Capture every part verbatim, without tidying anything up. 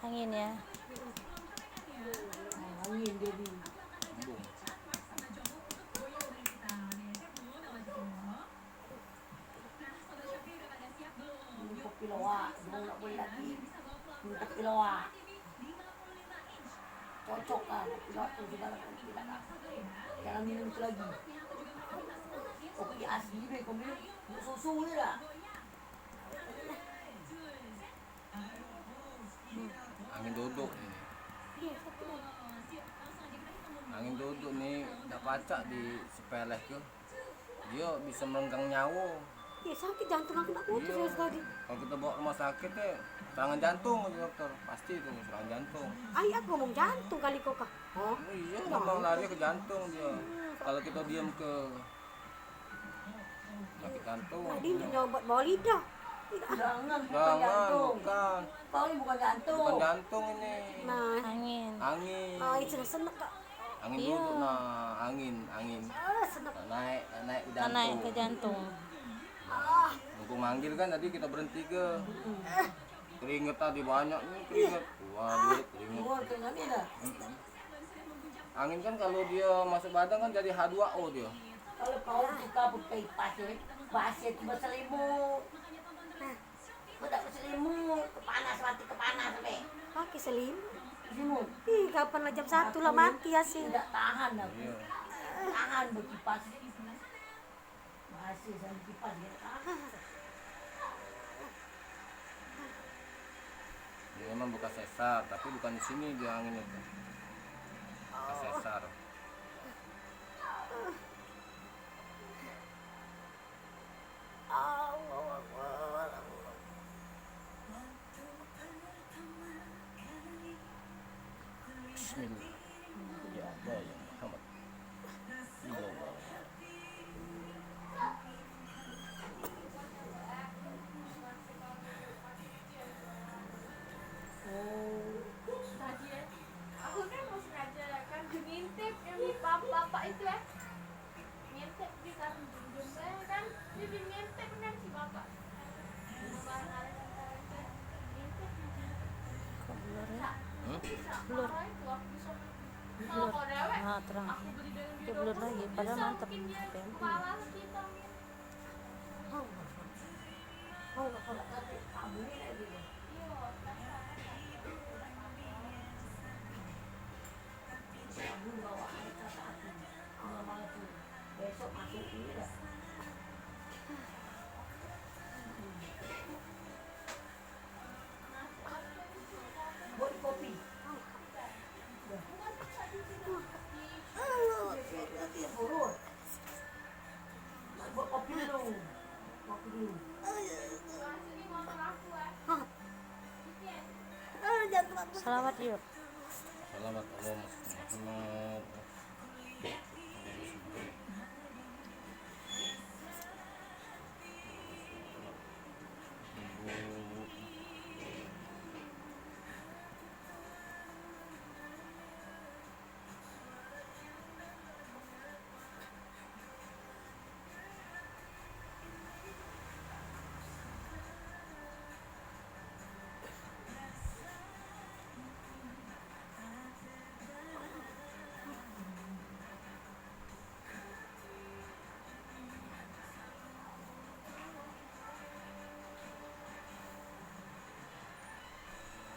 Angin ya. Angin jadi. Minum kopi loak, jangan nak boleh lagi. Minum kopi loak. Cocok lah, kopi loak tu sudah lah, kopi loak lah. Jangan minum itu lagi. Kopi asli be, kau minum bubuk susu je dah. Angin duduk ni. Angin duduk ni dak pacak disepelehke. Dio biso merenggang nyawo. Ye, sakit jantung aku nak putus. Iyo. Tadi. Kalu kito bawa rumah sakit, eh, serangan jantung, kata dokter. Pasti tu serangan jantung. Ai, aku ngomong jantung kali kok, Kak. Oh. Iyo, memang lari ke jantung dio. Kalu kito diam ke sakit jantung. Tadi nyobot bawa lidah. Jangan, bukan jantung. Bukan. Kau ni bukan jantung. Bukan jantung ini. Nah. Angin. Angin. Nah, itu senek, Kak. Angin duduk, nah, angin, angin. Ah, senek. Nak naik, nak naik ke jantung. Nak naik ke jantung. Mumpung manggil kan, tadi kito berhenti ke. Keringet tadi banyak ni, keringet. Wah, duit keringet. Keluar keringet ni dah. Angin kan kalu dio masuk badan kan jadi H dua O dio. Kalu kau suka pakai kipas ni, basah tu beselimut. Kau dak beselimut, kepanas mati, kepanas be. Pakai selimut. Selimut. Ih, kapan lah jam satu lah mati A C. Dak tahan aku. Iyo. Tahan bekipas. Masih sampe kipas dak tahan. Dio memang bekas sesar, tapi bukan di sini dio angin itu. Bekas sesar. Allahu Akbar. Bismillah. Ya Allah, ya Muhammad. Ya Allah. Tadi, eh, aku kan mau sengaja kan ngintip yang bapak-bapak itu, eh. Ngintip di kan, jumjum saya kan, jadi ngintip kan si bapak. Ngintip. Kok blur ya? Hmm? Blur. Blur. Nah, terang. Dia blur lagi, padahal mantep. Kepala kita. Allah, Allah, Allah. Besok masuk ini dah. Buat kopi. Buat kopi dulu. Kopi dulu. Salawat yuk. Salawat Allahumma shalli Muhammad.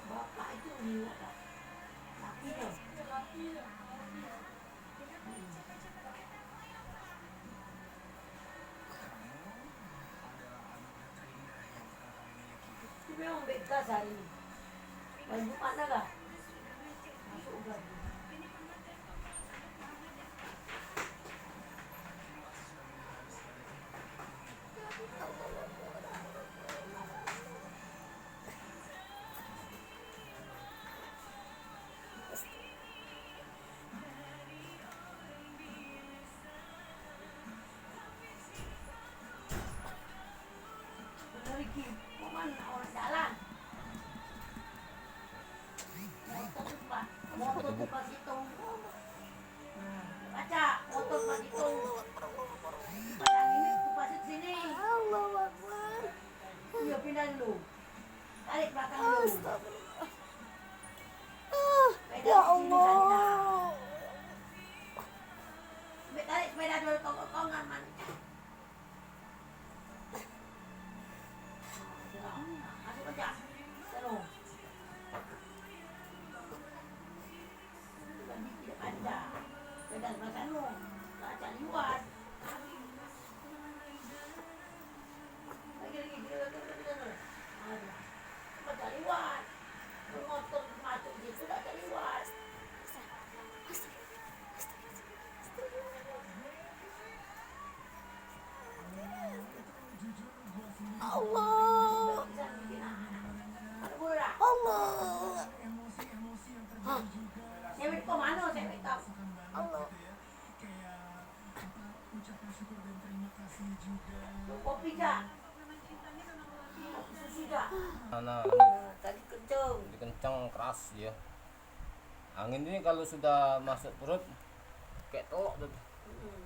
Bapak itu ni apa? Laki dia. Itu memang beda sehari. Main Jumat dah lah. Masuk udah. Bener iki, kok mana orang jalan? Motor tu pas, motor tu pas itu. Nah, baca, motor pas itu. Pas ini, tu pas sini. Allahu Akbar. Iya, pindah dulu. Tarik belakang dulu. Astagfirullah. Ya Allah. Ambil tarik sepeda dulu, tongkok-tongkok, man. Masuk kerja. Terus. Bukan dikit aja. Sepeda sebelah sana. Tak acak liwat. Allah. Allah. Hah. Allah. Kopi, Jak. Susu, Jak. Nah, nah, tadi kenceng. Tadi kenceng, keras dia. Angin ini kalau sudah masuk perut, kayak telok tuh. Mm-mm.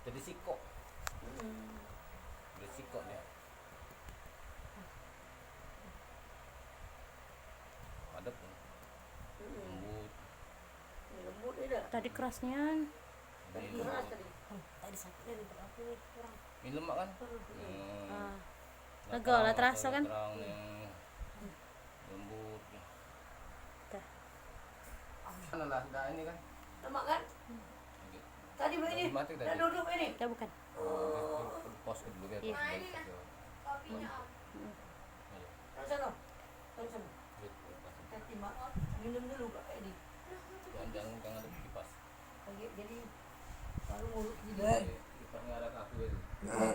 Jadi sikok. Mm-mm. Jadi sikok dia. Padat. Mm-mm. Lembut. Lembut dia dah. Tadi kerasnya. Tadi keras tadi. Tadi sakit dari aku nih kurang. Ini lemak kan? Hmm. Ah. Lega lah terasa kan? Terang nih. Lembut. Dah. Mana lah, dah ini kan? Lemak kan? Tadi begini. Dah duduk ini. Dah bukan. Pas dulu kan. Iya. Taruh sana. Taruh sana. Nanti mak minum dulu, Kak Edi. Jangan, jangan, jangan ada kipas. Lagi jadi baru mulut gini. Kipas ngarah aku itu.